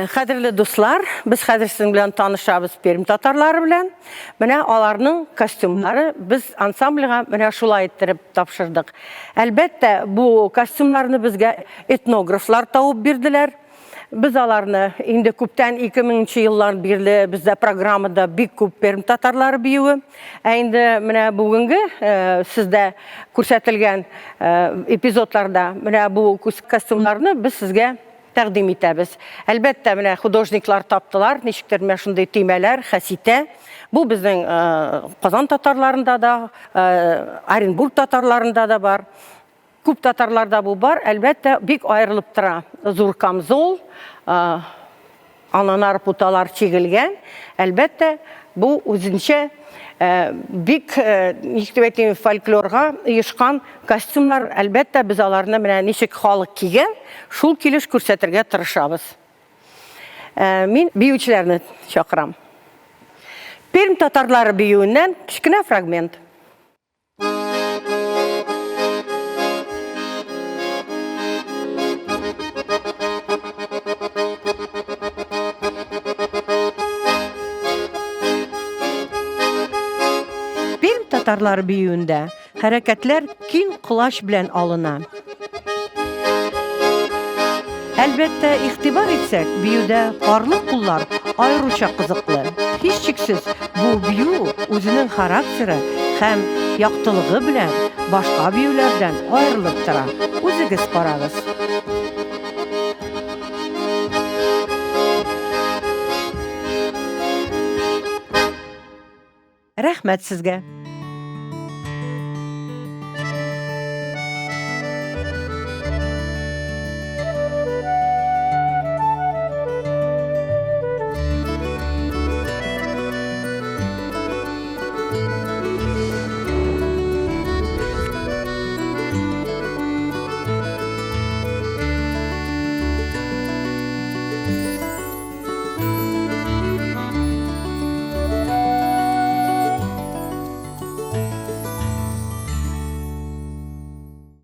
Кадерле дуслар, без хәзер сезнең белән танышабыз Пермь татарлары белән. Менә аларның костюмнары без ансамбльгә менә шулай иттереп тапшырдык. Әлбәттә, бу костюмнарны безгә этнографлар табып бирделәр. Без аларны инде күптән 2000 нче еллар бирле бездә программада бик күп Пермь татарлары биюе. Ә инде менә бүгенге сездә күрсәтелгән эпизодларда менә бу костюмнарны без сезгә тәкъдим итәбез. Әлбәттә, менә художниклар таптылар, ничектер менә шундый төймәләр, хәситә. Бу безнең Казан татарларында да, Оренбург татарларында да бар. Күп татарларда бу бар, әлбәттә, бик аерылып тора. Зур камзол, аннан путалар чигелгән. Әлбәттә, бу үзенчә бик, ничек дип әйтим, фольклорга оешкан костюмнар. Әлбәттә, без аларны менә ничек халык кигән, шул килеш күрсәтергә тырышабыз. Мин биючеләрне чакырам. Пермь татарлары биюеннән кечкенә фрагмент. Пермь татарлары биюендә хәрәкәтләр киң колач белән алына. Әлбәттә, игътибар итсәк, биюдә парлы куллар аеруча кызыклы. Һичшиксез, бу бию үзенең характеры һәм яктылыгы белән башка биюләрдән аерылып тора. Үзегез карагыз. Рәхмәт сезгә!